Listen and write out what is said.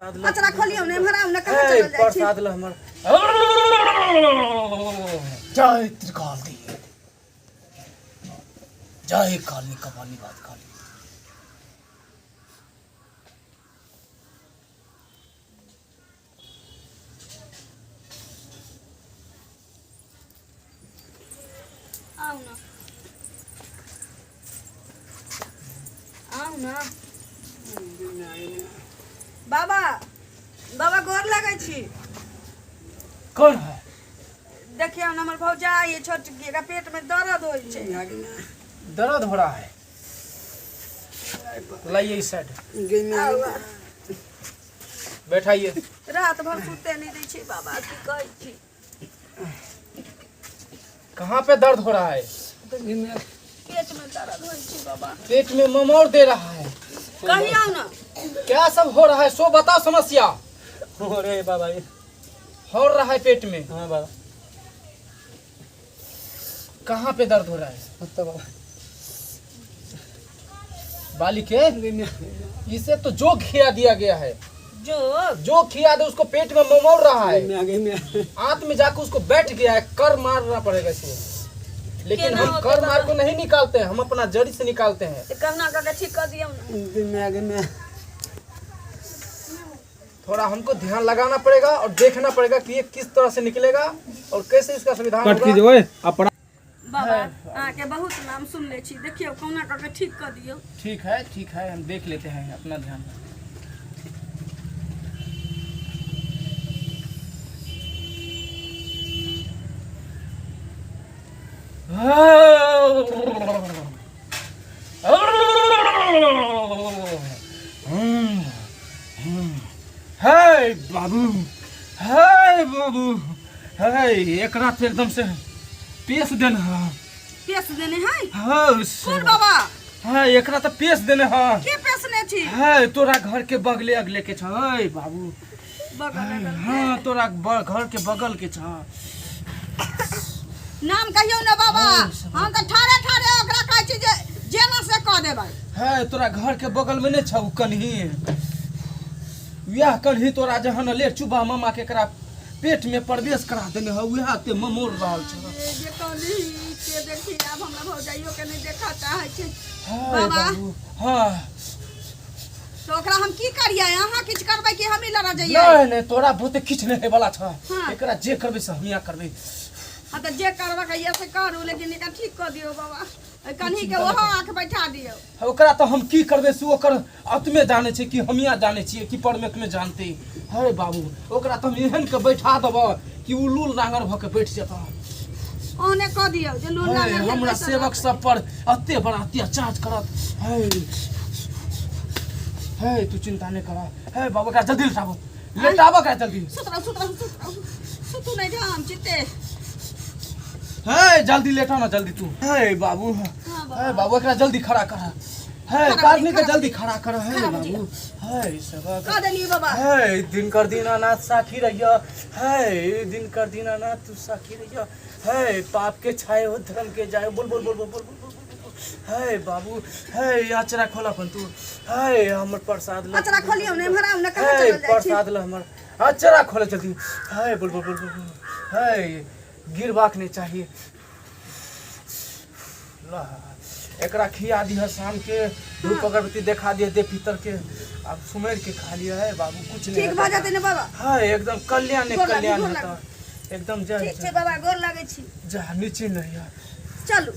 अचरा खोलियौ ने, एम्हर आउ ने, कहाँ चलल जाइ छी? प्रसाद ल हमर। जय त्रिकाल दी, जय काली कपाली बात काली। आउ ने, आउ ने बाबा। बाबा, गोर लगै छी। कौन है? देखियौ ने, हमर भौजाई ये छोटकी, एकरा पेट में दर्द होइ छै। दर्द हो रहा है? लाइए इस साइड। आउ, बैठाइए। रात भर सुते नहि दै छै बाबा, की कहै छी। कहाँ पे दर्द हो रहा है? पेट में दर्द होइ छै बाबा। पेट में ममोर दे रहा है? कहियौ ने। क्या सब हो रहा है सो बताओ समस्या। हो रे बाबा ये। हो रहा है पेट में? हाँ बाबा। कहाँ पे दर्द हो रहा है? तो बाबा। बाली के इसे तो जो खिया दिया गया है। जो जो खिया दे उसको, पेट में ममोर रहा है। आगे में। आंत में जाकर उसको बैठ गया है। कर मारना पड़ेगा इसको, लेकिन केना हम होतै कर मार बाबा? को नहीं निकालते हैं, हम अपना जड़ी से निकालते हैं। तऽ कहुना कऽ के ठीक कऽ दियौ ने। आगे में। थोड़ा हमको ध्यान लगाना पड़ेगा और देखना पड़ेगा कि ये किस तरह से निकलेगा और कैसे इसका समाधान होगा। ओए अपना। बाबा, अहाँके बहुत नाम सुनले छी, देखियौ कहुना कऽ के ठीक कऽ दियौ। ठीक है, ठीक है, हम देख लेते हैं अपना ध्यान। हे बाबू, हे बाबू, हे, एकरा तऽ एकदम से पेश देने है। पेश देने है? हाँ। कोन बाबा? हाँ, एकरा तऽ पेश देने है। के पेशने छी? है, तोरा घर के बगले अगले के छै बाबू। बगल अगल के? हाँ, तोरा घर के बगल के छ। नाम कहियौ ने बाबा, हम तऽ ठाढ़े ठाढ़े ओकरा कहै छी जे जेना से कऽ देबै। है, तोरा घर के बगल में नहीं छौ कन्ही? वएह कन्ही तोरा जहन ले चुबा मामा के एकरा पेट में प्रवेश करा देने है, वएह ते ममोर रहल छ। ए, जे कन्ही के देखी, आब हमरा भौजाइयो के नहि देखऽ चाहै छै। है। बाबा। बाबू, हाँ। तऽ ओकरा हम की करियै? अहाँ किछु करबै कि हमही लड़ऽ जइयै? नहीं नहीं, तोरा बहुते किछु नहीं होय वाला छ। हाँ। एकरा जे करबै से हमिया करबै। हाँ, तऽ जे करबऽ के यऽ से करू, लेकिन एकरा ठीक कऽ दियौ बाबा। ओहि कन्ही के ओहो आँख बैठा दियौ। ओकरा तऽ हम की करबै से ओकर आत्मे जानै छै कि हमिया जानै छियै कि परमेत्मे जानते हे बाबू। ओकरा तऽ हम एहन के बैठा देबऽ कि ओ लूल नांगर भऽ के बैठ जेतऽ। ओहने कऽ दियौ जे लूल हे, नांगर भेल हमरा बैसल सेवक रहतै। सब पर एते बड़ा अत्याचार करत। हे हे, तू चिंता नहीं कर। हे बाबू, एकरा जल्दी लेटाबो, लेटाबो एकरा जल्दी। सुत रहू, सुत रहू, सुत रहू, सुतू नहि हम चिते। हे, जल्दी लेटा ना जल्दी तू। हे बाबू। हाँ बाबा। हे बाबू, एकरा जल्दी खड़ा कर। हे खड़ा कार्निक के खड़ा जल्दी खड़ा कर। हे खड़ा बाबू, हे सेवक। कऽ देलियै बाबा। हे दिनकर दीनानाथ साखी रहियो, हे दिनकर दीनानाथ तू साखी रहियो। हे पाप के छाए हो, धर्म के जाए हो। बोल बोल बोल बोल बोल बोल बोल बोल। हे बाबू, हे, अचरा खोला अपन तू। हे, हमर प्रसाद ल। अचरा खोलियौ ने, एम्हर आउ ने, कहाँ हे चलल जाइ छी? प्रसाद ल हमर, अचरा खोले जल्दी। हे बोल बोल बोल बोल बोल। हे, गिरबाक नहीं चाहिए। ल, एकरा खिया दिह शाम के, धूप अगरबत्ती देखा दिह, दे पितर के। अब सुमेर के खा लिया है बाबू, कुछ नहीं। ठीक भऽ जेतै ने बाबा? हाँ, एकदम कल्याण ने गोर लागू, कल्याण गोर होता एकदम। जय ठीक छै बाबा, गोर लागै छी। जा, निश्चिंत रहिए। चलू।